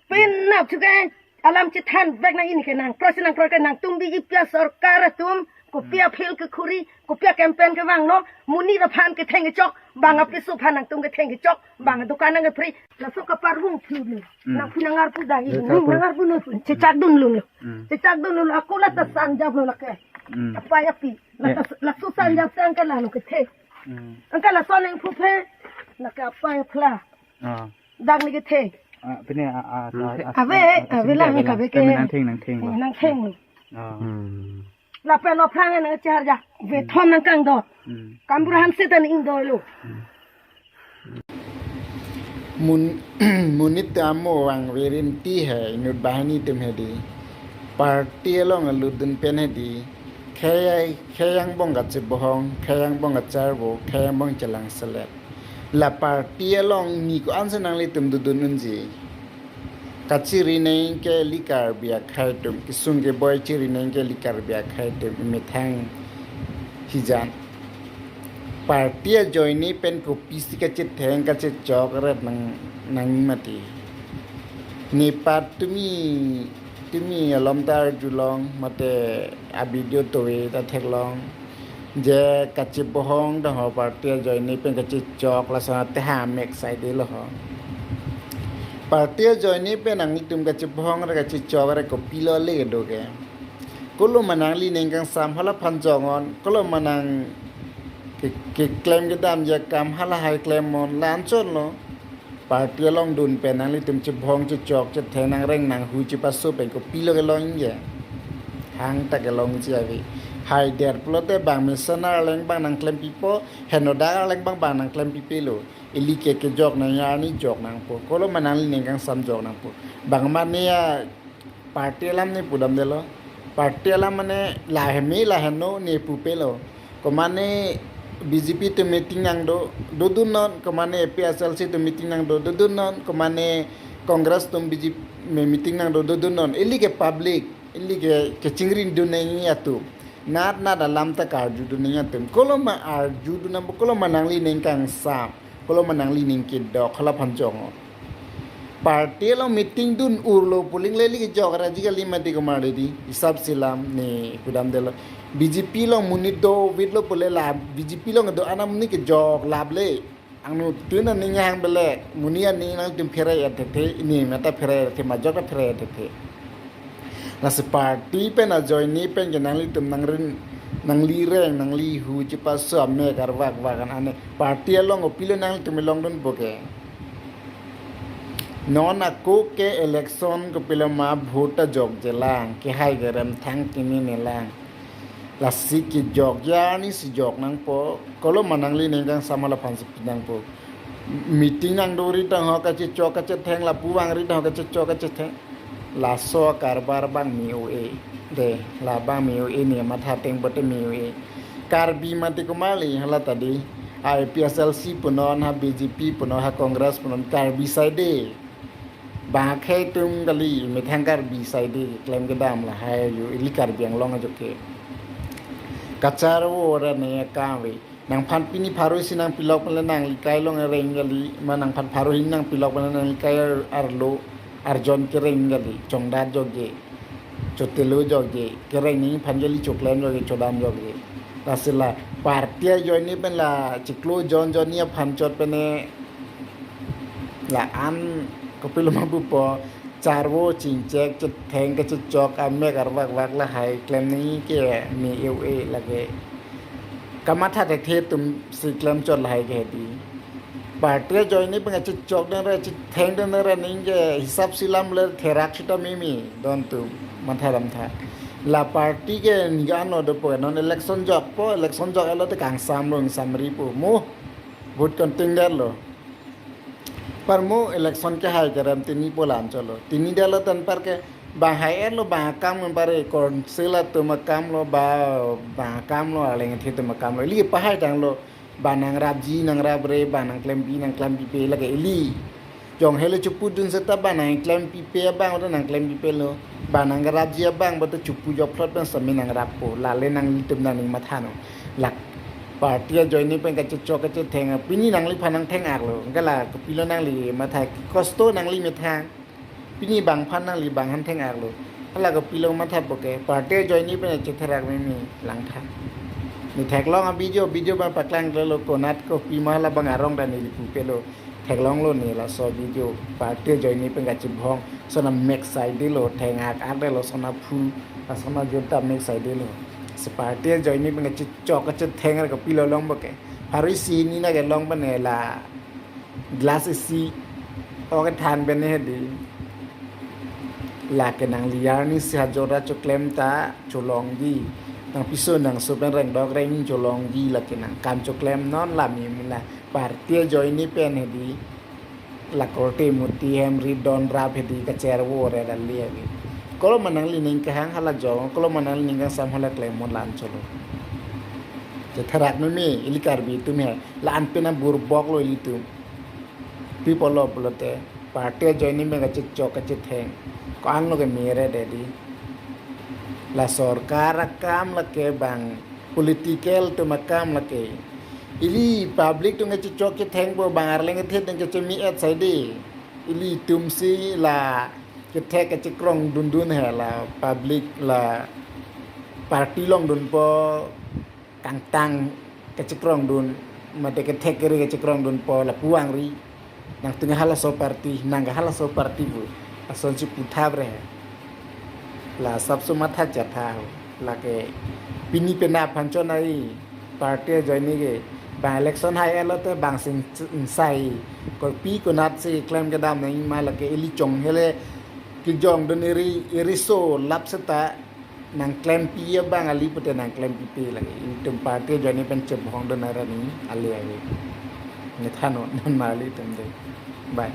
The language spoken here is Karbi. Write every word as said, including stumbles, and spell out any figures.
Penap chuke alam chethan vek nang, ini ke nang kroi si nang kroi ke nangtum B J P asorkar atum kopi aphel kekhuri, kopi a-campaign kevanglo, monit aphan ketheng kechok, bang apiso aphan nangtum ketheng kechok, bang adukan nang kepri, laso kaparvung phlu lo. Hmm. Nang phu nang arpu dahi, Ya, nang kaparvung. Nang arpu no, chechak dun lo. Hmm. Chechak dun lo, ako la ta sanjap lo lake. Hmm. Apai api, la Ya. ta, laso sanjap se angke la lo kethe. Hmm. Angke laso neng phu phe, lake apai aphla. Ah. Dak ni kethe. Ah, pini, ah, ah, Hmm. ah, ah, Ave, ah, ah, ave ah, lang ah, kave ke. Nang theng, nang theng. Nang theng. Ah. Hmm. Lapen lo phrang nang char ja. Ve Hmm. thom nang kangdot. Hmm. Kambur han se tan ingdoi lo. Hmm. Mun, monit amo vang virinti hai inut banghini atum hedi. Party along alutdun pen hedi. Khei, khei angbong kachebohong, khei angbong kacharvo, khei angbong chelangselet. La party along ni ko-an si nanglitum dodun unji. Kachiri neng ke ili Karbi akhei atum, kesung keboi chiri neng ke ili Karbi akhei atum, methang hijan. Party ajoine pen kopisi kachetheng kachechok ret nang, nang mati. Nepat tumi, tumi alom ta arjulong, mate a-video tove ta theklong. Je kachebohong dong ho party ajoine pen kachechok lason ate ha mek saide lo ho. Party ajoine pen nanglitum kachebohong re kachechok re kopilo le kedo ke. Kolo ma nangli ning kangsam hala phan jong-on, kolo ma nang ke, keklem kedam je akam hala hai klem-on la anchot lo. Party along dun pen nanglitum chebohong chechok chetheng nangreng nanghu chepaso pen kopilo kelong je. Hang ta kelong je ave. Haider pulote bang mesan arleng bang nangklempipo, henodak arleng bang bang nangklempipe lo. Ili ke kejok nang arni jok nangpo. Kolo ma nangli ning kangsam jok nangpo. Bang mane ya party alam ne pudamde lo. Party alam mane la heme la heno ne pupe lo. Komane B J P atum meeting nangdo, dodunnon, komane A P H L C atum meeting nangdo, dodunnon, komane Congress atum B J P me-, meeting nangdo, dodunnon. Ili ke public, ili ke kechingring dun nang atum. Nat nat alam ta karju dun nang atum. Kolo ma arju dun nang, kolo ma nangli ning kangsam. Kolo ma nangli ning kedok hala phan jong-on. Party along meeting dun urlo puling le ili kejok ra ji kali mati kumar dei di. Hisap silam ne pudamde lo. B J P along monit dovitlo pule la B J P along do-an amonit kejok lap le. Angnuttin aning hang belek, monit aning nangtum phere ya thethe, ini mata phere ya thethe, majok ta phere ya thethe. Lasi party pen ajoine pen ke nanglitum nangrin, nangli reng, nangli hu chepaso amek arvak vak an ane. Party along kopilo nanglitum longdunpo ke. Non ako ke election kopilo ma vote ta jokjelang, kehai kerem thang kimi nelang. Lasi kejok arni si jok nangpo, kolo ma nangli ning kangsam hala phan si pi nangpo. Meeting nangdo ri tang ho kachechok kachetheng lapu vang ri tang ho kachechok kachetheng. Laso karbar bang me-o-e. Dei, labang me-o-e ne matha ateng pote me-o-e. Karbi mati kumali hala ta dei. A P H L C punon, ha B J P punon, ha Congress punon, Karbi saide. Bang akhei atum kali, methang Karbi saide klem kedam lahai yo, ili Karbi Anglong ajoke. Kacharvo ra ne kave. Nangphan pini pharo isi nangpilok pen le nanglikai along reng kali, ma nangphan pharo hini nangpilok pen le nanglikai ar-, arlo arjon kereng kali, chongdat jokje, chotelo jokje, kereng nangphan kali, choklem jokje, chodam jokje. Lasi la party ajoine pen la chiklo jon jon ni aphan chot pen ne la-an kopilo ma pupo, charvo chingchek chetheng kachechok amek arvak vak lahai klem nangji ke me-o-e lake. Kamatha thethe atum si klem chot lahai ke dei. Party ajoine pen kachechok dang ra chetheng dang ra ning ke hisap silam le therak sita mimi don atum matha damtha. La party ke niga no dopo non election jokpo, election jok-etlo te kangsam lo ingsamripo mo. Vote konting det lo. Parmo election kehai kerem tini polan cholo. Tini det lo tan par ke bang hai-etlo bang akam anpar e council atum akam lo ba bang akam lo arleng athe atum akam lo. Ili pahai tanglo bang nangrapji nangrapre bang nangklempi nangklempipe lake ili. Jong hele chopudun seta bang nangklempipe abang oda nangklempipe lo. Bang nangrapji abang bata chopu jophlot bang sami nangrappo. Lale nanglitum nangning matha no. Lak party ajoine pen kachechok kachetheng pini nangliphan nangtheng-aklo. Angke la kopilo nangli matha kosto nangli methang. Pini bang aphan nangli bang aphan theng-aklo. Hala kopilo mathapo ke, party ajoine pen chetherak meme langtha. Ne theklong a-video, video bang paklang klelo, konat kopi ma hala bang arong dan neli pupelo. Theklonglo ne laso video, party ajoine pen kachebhong, sona mek saidelo, theng-ak-akdelo, sona phu, sona junta mek saidelo. Si party ajoine pen kachechok kachetheng ra kopilo longpo ke. Hari si ni na kelong pen la glass isi, oke than pen hedi. Lake nangli arni si hajora choklem ta cholongji. Nangpiso nangso pen rengdok reng cholongji, lake nangkam choklem non la meme la party ajoine pen hedi. La korte muti hem ri don rap hedi kachervo re dali hedi. Kolo ma nangli ning kehang hala jong, kolo ma nangli ning kangsam hala klem mo lan cholo. Chetherak meme ili Karbi atum he, la-an pen aburboklo ilitum. Pi pulo pulote, party ajoine pen kachechok kachetheng, ko-anlo ke mere dedi. La sorkar akam lake bang, political atum akam lake. Ili public atum kachechok chethengpo, bang arleng kethet dan kachemi-et saide. Ilitum si la kethek kachekrong dundun he, la public la party longdunpo, kangtang kachekrong dun, mate kethek kere kachekrong dunpo lapu angri. Nangtum ke halaso party, nang ke halaso party pu, lasonsi puthap re. La sabso matha chatha ho. Lake pini penap aphan chonai, party ajoine ke. Bang election hai-etlo te bang sing sai. Kopi konat si klem kedam nangji ma, lake ili chonghele kejong dun eri, eriso lap seta nangklempi abang ali pute nangklempipe lake. Ilitum party ajoine pen chebhong dun arni ale ale. Ne than non ma ilitum de. Bye.